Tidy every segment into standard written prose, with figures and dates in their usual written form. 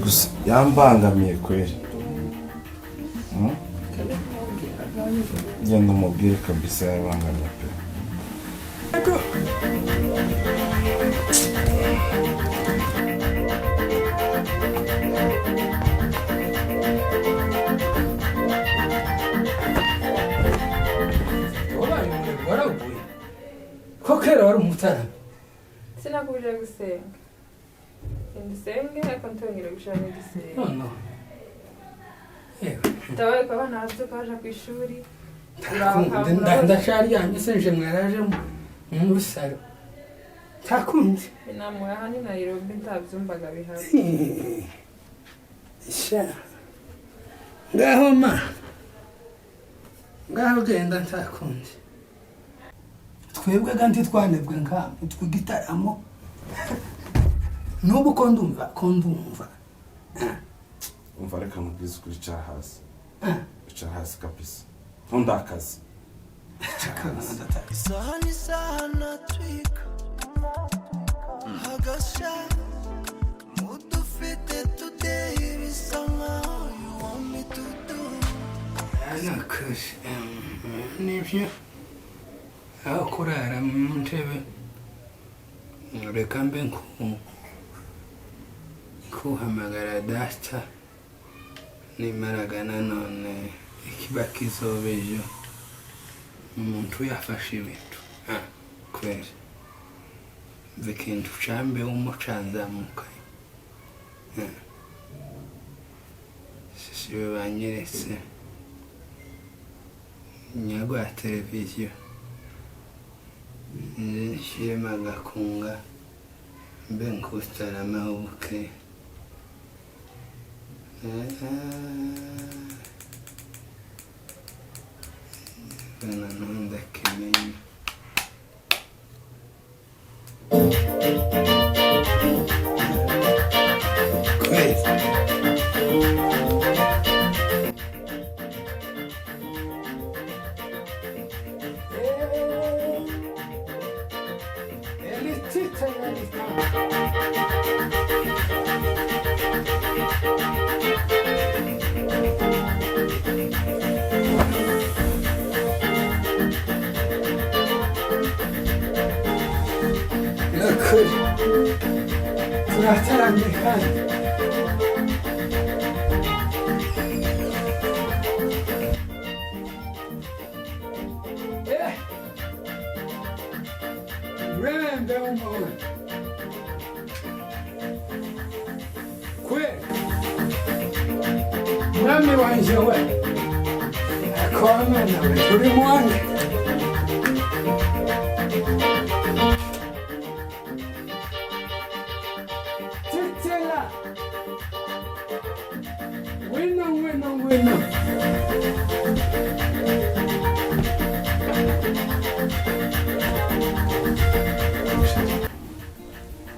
Gusa yambangamiye kweli. Genda umubwire kabisa, yabangamiye pe. Wabaye umurego, waraguye ko kera wari umutarama. Sinakubujije gusenga. Genda usenge, ariko ntitwongere gushiramo igisenga. Noneho yewe. Tabaye ko abana bavyuka baja kw'ishuri. Ndacaryamye se nje mwaraje muri salo ntakundi. Inamuwe aha ni Nairobi, nta vyumbaga bihari. Sha, ngaho ma, ngaho genda, ntakundi. Twebwe ga ntitwanebwe nkamwe twigitaramo n'ubu ko ndumva. Umva, reka mubwize ukuri, icara hasi, icara hasi kabisa, ntundakaze. Isaha n'isaha natwika agashya mudufite today, bisa nkaho you want me to do. Nakuri nibyo, aho kurara mu ntebe, reka mbe nkuhamagara data nimaraga. Nanone ikiba kizoba ejo, umuntu yafashe ibintu. Kweli mva ikintu cambeho umucanzamuka sisibe banyeretse nyagwa televiziyo, nze nshyiremo agakunga mbe nkutaramaho buke. Noneho ndakimenya. Kweli. Nukuri turataramye kandi. Rembe umuntu kweli, mwami wanje we, akomana we, turi mwange. Titela ngwino, ngwino, ngwino.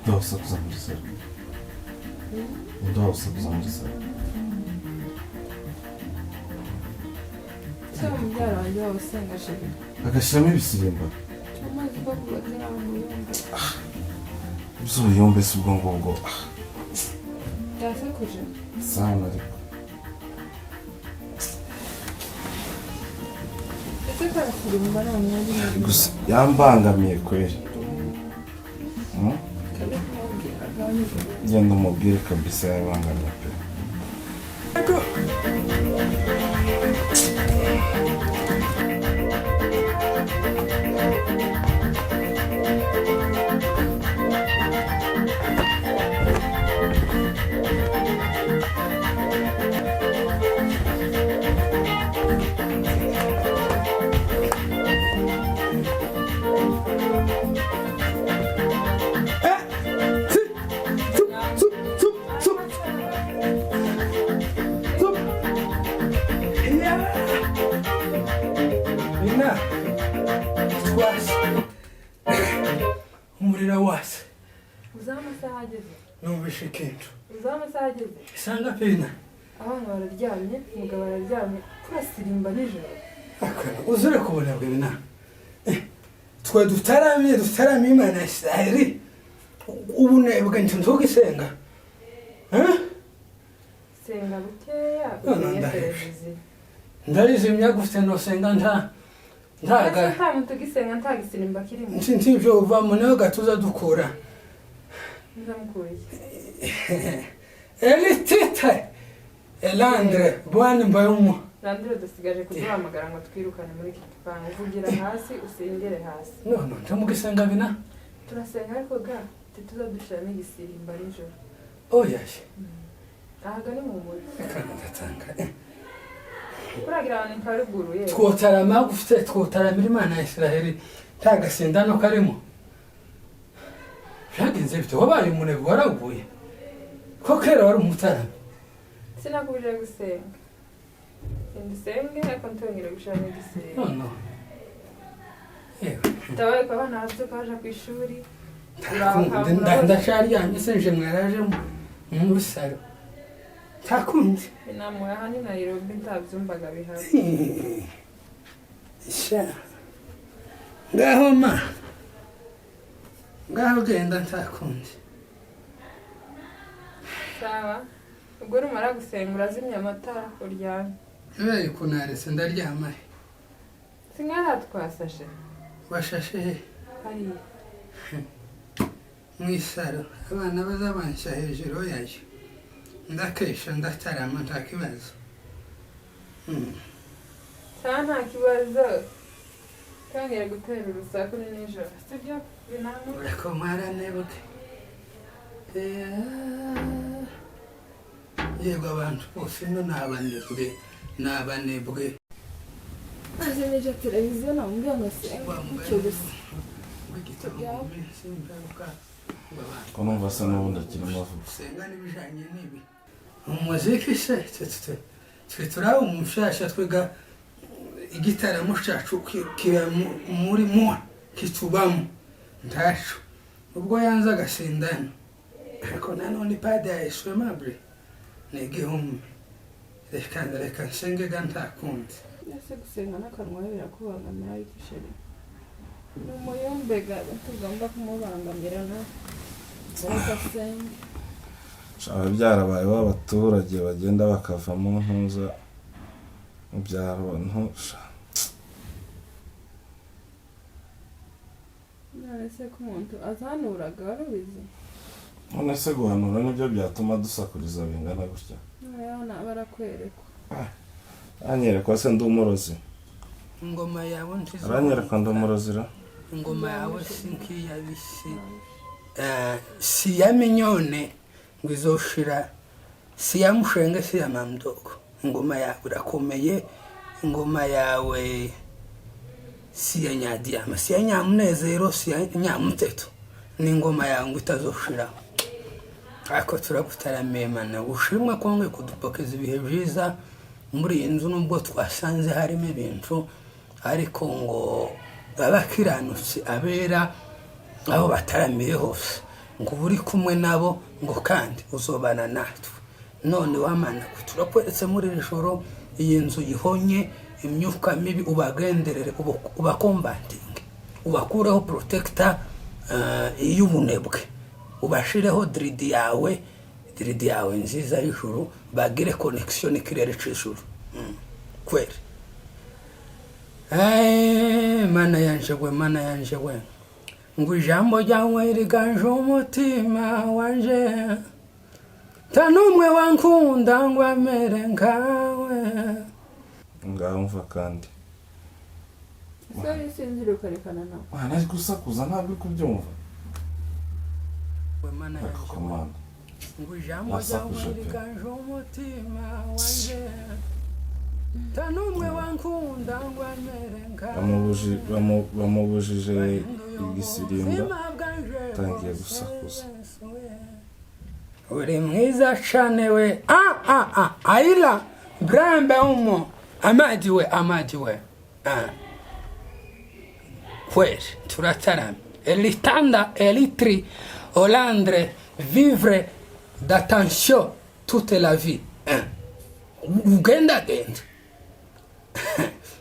Ndoba usakuza muri salo, ndoba usakuza muri salo. Se mubyara wanjye waba usenga, chéri? Agashyiramo ibisirimba. Amazi ko kubatera mu buyumbe. By'ubuyumbe si ubwo ngubwo. Byasakuje. Sana ariko. Ese karasirimba none yari? Gusa yambangamiye kweli. Genda umubwire kabisa, yabangamiye pe. Sup, sup, sup, sup. Yeah. Ina twase umuriro wase. Uzi aho amasaha ageze? Numvishe ikintu. Uzi aho amasaha ageze? Isanga pina. Abana bararyamye, umugabo araryamye, kurasirimba nijoro. Uzure kubona bwe bina. Twe dutaramye, dutaramye Imana ya Isiraheli, ubunebwe nti ntugisenga. Eh? Senga bukeya No, no, uzimye ndahebye. televiziyo. Ndarizimya gufite nosenga nta ntaga. Ese nta muntu ugisenga nta gisirimba kirimo? Ntibyo uvamo niyo gatuza dukura. Nzamukuye. Elitite elandre bwani mbayumo. Landire, dusigaje kuduhamagara ngo twirukane muri iki gipangu. Vugira hasi, usengere hasi. No, ntamugisenga bina. Turasenga, ariko ga ntituzadushiramo igisirimba nijoro. Oya. Ahaga ni mu mujyi. Reka ndatanga. Uragira abantu nka ruguru ye. Twotarama gufite, twotaramira Imana ya Israheli nta gasindano karimo. Byagenze bite? Wabaye umunebwe, waraguye ko kera wari umutarami. Sinakubujije gusenga. Genda usenge, ariko ntitwongere gushiramo igisirimba. No, yewe. Tabaye ko abana babyuka baja ku ishuri. Ndasharyamye se nje mwaraje muri salo, ntakundi. Inamuwe aha ni Nairobi, nta byumbaga bihari. Sha, ngaho ma, ngaho genda, ntakundi. Sawa, ubwo numara gusenga urazimya amatara uryame. Kubera ukuntu ndaryama. Singaha twasashe. Bashashe he? Hariya. Mu isaro abana bazabansha hejuru yayo, ndakesha ndatarama, nta kibazo. Sawa, nta kibazo. Twongere gutera urusaku, ni nijoro, sibyo binama? Urako mwaranebwe. Yego, abantu bose ino ni abanebwe, ni abanebwe. Azimije televiziyo, namubwiye ngo asenge gutyo gusa. Igitabo mu minsi y'imperuka ngo abantu Ko numva asa n'ubundi akirimo avuga. Gusenga n'ibijanye n'ibi umuziki se, twe turi umushasha, twiga igitaramo cacu kiba muri mwa kitubamo ntaco. Ubwo yanze agasindano, ariko nanone pade ya eswemable ni igihumbi. Reka nsenge ga, ntakundi. Ese gusenga n'akanwa birakubangamira ariko chéri? Ni umuyombega, tugomba kumubangamira nawe. Reka asenge. Ababyara bawe b'abaturage bagenda bakavamo ntuza mu byaro ntusha. None se ko umuntu azanuraga, wari ubizi? None se guhanura nibyo byatuma dusakuriza bingana gutya? Noneho naba arakwerekwa. Aranyerekwa se ndi umurozi? Ingoma yawe ntizo. Aranyerekwa ndi umurozi ra? Ingoma yawe si nk'iyabisi, si iya minyone ngo izoshira, si iya mushenge, si iya mamdogo. Ingoma yawe irakomeye. Ingoma yawe si iya nyadiyama, si iya nyamunezero, si iya nyamuteto. Ni ingoma yawe ngo itazoshira. Ariko turagutaramiye Mana, ushimwe konge kudupokeza ibihe byiza muri iyi nzu, nubwo twasanze harimo ibintu, ariko ngo abakiranutsi abera aho bataramiye hose ngo uba uri kumwe nabo, ngo kandi uzobana natwe. None wamana turakweretse muri iri joro iyi nzu yihonye imyuka mibi, ubagenderere, ubakombatinge, ubakureho protector y'ubunebwe, ubashireho diridi yawe, diridi yawe nziza y'ijuru, bagire connection n'ikirere c'ijuru. Kweri. Mana yanje we, Mana yanje we, ngo ijambo ryawe riganje umutima wanje, nta n'umwe wankunda ngo amere nkawe. Ngaho mva kandi. Ese wisinzira ukarekana nawe? Mwana ari gusakuza, ntabwo uri kubyumva. We Mana Ariko yanje we, komanda. Ngo ijambo ryawe Wasakuje pe. riganje umutima wanje, nta n'umwe wankunda ngo amere nkawe. Bamubujije igisirimba, atangiye gusakuza. Uri mwiza cane we. Ah, ah, ah. Aila brambe umo amadi we, amadi we. Ah. Kweli turataramye. Elitanda elitri olandre vivre d'attention toute la vie. Ah. Ugendagende,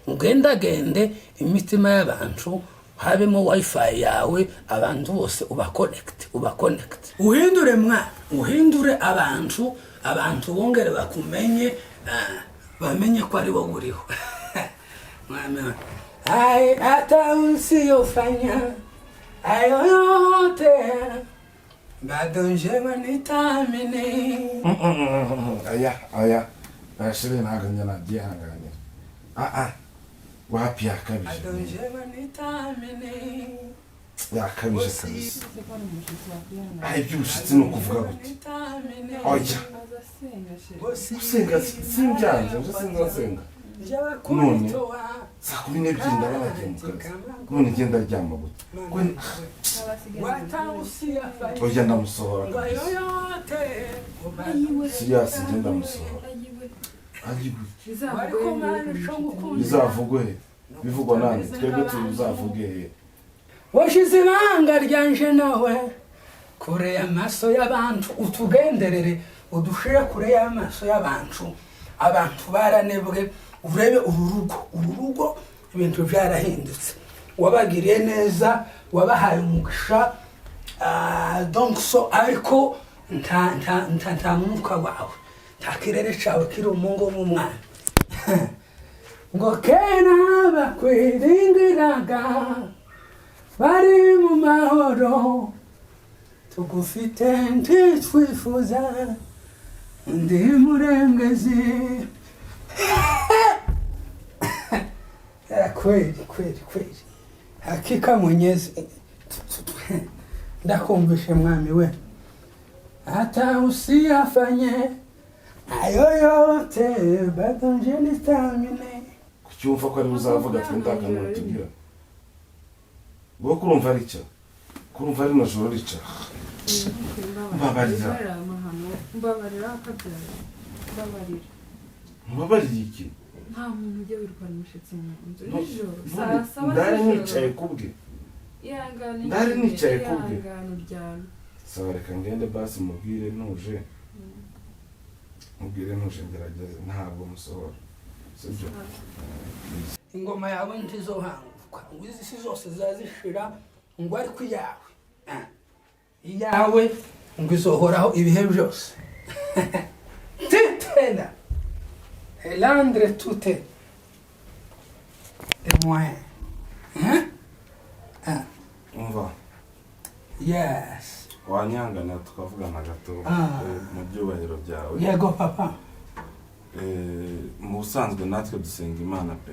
ugendagende imitima y'abantu, habemo wifi yawe, abantu bose uba connect, uba connect, uhindure mwana, uhindure abantu. Abantu bongere bakumenye, bamenye ko ari wowe uriho. Mwami we. Ai, hata usiyofanya ayo yote bado njyewe nitaamini. Aya, aya, chérie, ntabwo njye nabyihanganira. Ah ah, wapi, yakabije. Bado njyewe nitaamini. Yakabije kabisa. Ah, iby'ubushitsi ni ukuvuga gute? Oya. Aza asenga, chérie. Gusenga simbyanze, nje sinzasenga. None saa 12 ndaba nagiye mu kazi, none ngenda aryama gute? Oya, ndamusohora kabisa. Serious, ngenda ndamusohora. Ayiwe. Bizavugwe he? Bivugwa nande? Twebwe tuzavuge he? Washize ibanga ryanje nawe kure y'amaso y'abantu, utugenderere, udushire kure y'amaso y'abantu. Abantu baranebwe. Urebe uru rugo, uru rugo ibintu byarahindutse. Wabagiriye neza, wabahaye umugisha. Donc so, ariko nta mwuka wawe, nta kirere cyawe kiri mu ngo m'umwana. Ngo kera bakwiringiraga bari mu mahoro, tugufite ntitwifuza undi murengezi. Kweli kweli kweli, hakika Mwenyezi, ndakumvishe mwami we, hata usiyafanye ayo yote bado nje nitaamini. Kuki wumva ko ari uzavuga, twe ndakantu tubwira wowe? Kurumva rica, kurumva rino joro rica. Mbabarira. Mbabarira, akabyara, mbabarira. Mubabarire iki? Nta muntu ujya wirukana umushyitsi mu nzu No, nijoro none saa 7 ndari z'ijoro. nicaye kubwe. Ihangane. Ndari Nyine, nicaye kubwe. Ihangane, uryame. Sawa, reka ngende basi mubwire ntuje, mubwire ntuje, ngerageze ntabwo musohora, sibyo? Ingoma yawe ntizohanguka, ngo izi si zose zazishira, ngo ariko iyawe, iyawe ngo izohoraho ibihe byose. Titena elandre tute moyen. Hein? Umva. Yes. Wanyanganira tukavugana gato? Ah. Mu byubahiro byawe. Yego, papa. Mu busanzwe natwe dusenga Imana pe,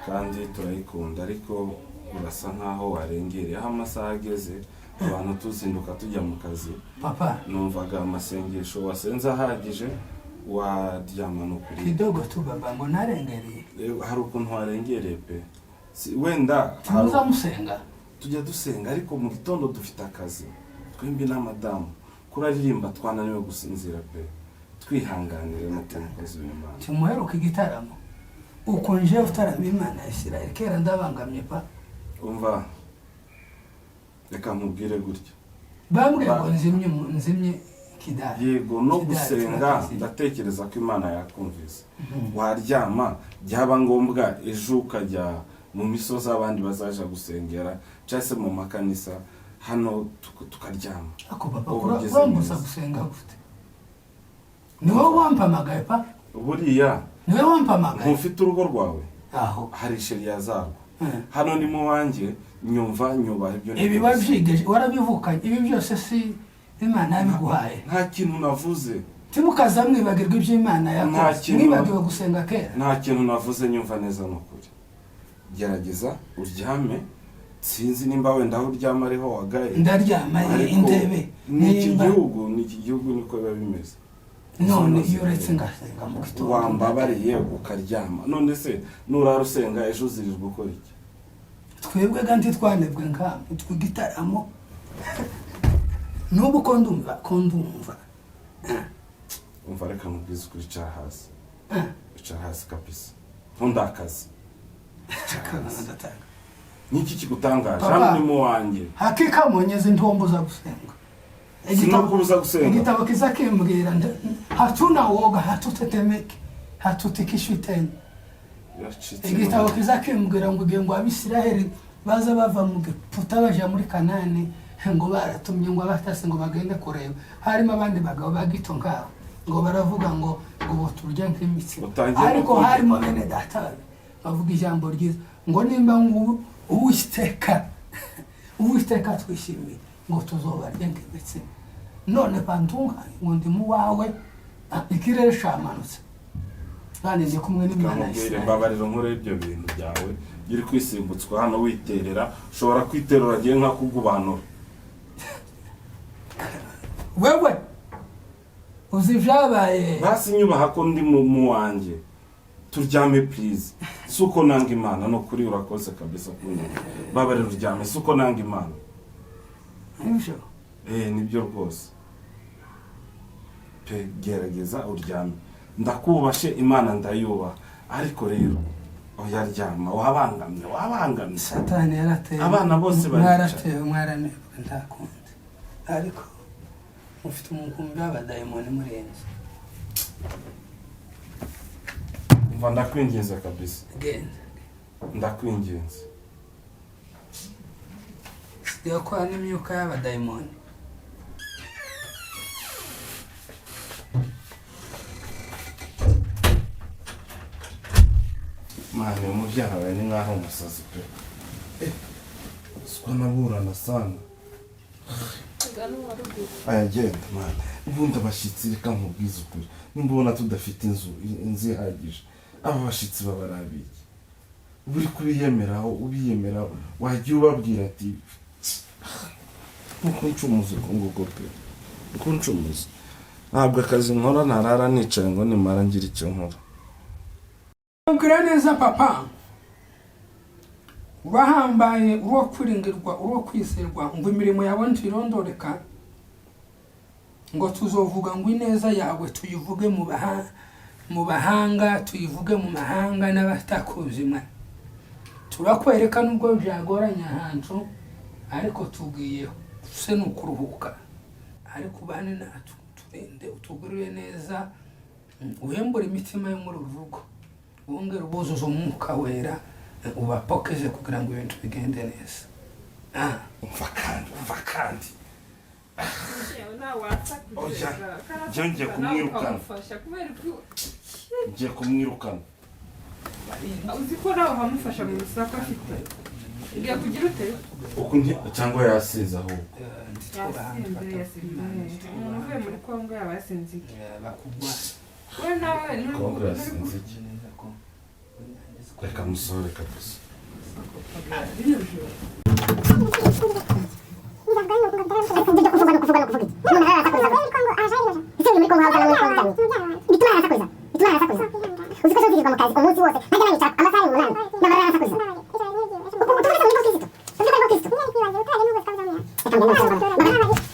kandi turayikunda, ariko urasa nkaho warengereye aho amasaha ageze, abantu tuzinduka tujya mu kazi. Papa. Numvaga amasengesho wasenze ahagije, waryama n'ukuri. Kidogo tu baba, ngo narengereye? Hari ukuntu warengereye pe. Wenda Muza musenga. Tujya dusenga, ariko mu gitondo dufite akazi twembi na madamu. Kuraririmba twananiwe gusinzira pe. Twihanganire no ku mukozi w'Imana. Timuheruka igitaramo uko nje utarama Imana ya Isirayeli kera, ndabangamye pa. Umva, reka nkubwire gutya. Bambwiye ngo nzimye nzimye kidari. Yego, no Kidari, gusenga turakizimya. Ndatekereza ko Imana yakumvise, waryama, byaba ngombwa ejo ukajya mu misozi abandi bazaja gusengera cyangwa se mu makanisa, hano tukaryama. Ako papa, Ubu ugeze urambuza neza. gusenga gute? Ni wowe wampamagaye pa. Buriya Ni wowe wampamagaye. ntufite urugo rwawe? Aho. Hari sheria zarwo. Eh. Hano ni mu wanjye, nyumva, nyubaha ibyo Ibi nifuza. wabyigeje, warabivukanye, ibi byose si Imana yabiguhaye? Nta kintu navuze. Timukaza mwibagirwa ibyo Imana Nta yakoze. Mwibagiwe gusenga kera. Nta kintu navuze, nyumva neza, ni ukuri gerageza uryame. Sinzi nimba wenda aho uryama ariho wagaye. Ndaryama Ariko indebe ni iki nimba gihugu, ni iki gihugu, niko biba bimeze. None iyo uretse ngasenga mu gitondo. Wambabariye ukaryama. None se nurara usenga, ejo uzirirwa ukora iki? Twebwe ga ntitwanebwe nkamwe tw'igitaramo n'ubu ko ndumva, ko ndumva. Umva, reka nkubwize ukuri, icara hasi, icara hasi kabisa, ntundakaze, icara hasi. Ndatanga. Niki kigutangaje? Papa. Hano ni mu wanjye. Hakika Mwenyezi ntiwombuza gusenga. Sinakubuza gusenga. Igitabo kiza kimbwira hatuna woga, hatutetemeke, hatutikishwi tena. Biracitse. Igitabo kiza kimbwira ngo igihe ngo Abisiraheli baza bava mu Giputa baja muri Kanani, ngo baratumye ngo abatasi ngo bagende kureba, harimo abandi bagabo ba gito nkabo. Ngo baravuga ngo ngo turya nk'imitsima. Utangiye no Ariko kurya. Harimo bene data babiri bavuga ijambo ryiza ngo nimba ngo Uwiteka twishimiye, ngo tuzobarya nk'imitsima. None bantunga ngo ndi mu wawe. Ah, ikirere camanutse kandi ndi kumwe n'Imana ya Kamubwire. Isirayeli. Mbabarira, nkore ibyo bintu byawe uri kwisimbutswa hano witerera, ushobora kwiterura agiye nkakugubanura. Wewe uzi ibyabaye. Basi nyubaha ko ndi mu wanjye, turyame please. Si uko nanga Imana, ni ukuri urakoze kabisa kunyumva. Babarira uryame, si uko nanga Imana. Nibyo. Eh, nibyo rwose pe. Gerageza uryame, ndakubashe, Imana ndayubaha, ariko rero oya, ryama, wabangamye, wabangamye. Satani yarateye. Abana bose baricara. Mwaratewe, mwaranebwe, nta kundi, ariko mufite umukumbi w'abadayimoni murenze. Umva, ndakwinginze kabisa. Genda. Ndakwinginze. Sigaye ko n'imyuka y'abadayimoni. Mani, umubyara wawe ni nk'aho umusazi pe. Eh, siko naburana sana. Aya, genda mani. Ubundi abashyitsi, reka nkubwize ukuri, nimba ubona tudafite inzu ihagije, aba bashyitsi baba ari abiki? Uri kubiyemeraho, ubiyemeraho, wajya ubabwira ati nkuko ncumuza uko nguko pe, uko ncumuza. Ntabwo akazi nkora ntarara nicaye ngo nimara ngira icyo nkora. Ubwira neza papa, urahambaye, uwo kwiringirwa, uwo kwizerwa, ngo imirimo yawe ntirondoreka, ngo tuzovuga ngo ineza yawe tuyivuge mu bahanga, tuyivuge mu mahanga n'abatakuzi. Mwa turakwereka nubwo byagoranye ahantu, ariko tugiye se ni ukuruhuka, ariko ubane natwe, turinde, utugurire neza, uhembure imitima yo muri uru rugo, wongere ubuzuze umwuka wera, ubapokeze kugira ngo ibintu bigende neza. Ah. Umva kandi, umva kandi. Nawe wasakuza. Oya, njye ngiye kumwirukana. Ukamufasha kubera ko Ngiye kumwirukana. Uzi ko nawe wamufasha mu rusaku afite, ugiye kugira ute? Uku cyangwa yasinze ahubwo. Yasinze, yasinze. Umuntu uvuye muri Kongo yaba yasinze iki? Bakugwa. We nawe Kongo yasinze iki? Reka musohore kabisa. Ibyo kuvuga no kuvuga no kuvuga iki? Umuntu arasakuza ese uri muri Kongo, haba muri Kongo bituma arasakuza, bituma arasakuza. Uzi ko zozirirwa mu kazi umunsi wose, ntajya nanicara amasaha 8, n'amara arasakuza. Ubu utuze muri Kristo, uzi ko ari Kristo. Reka mbere.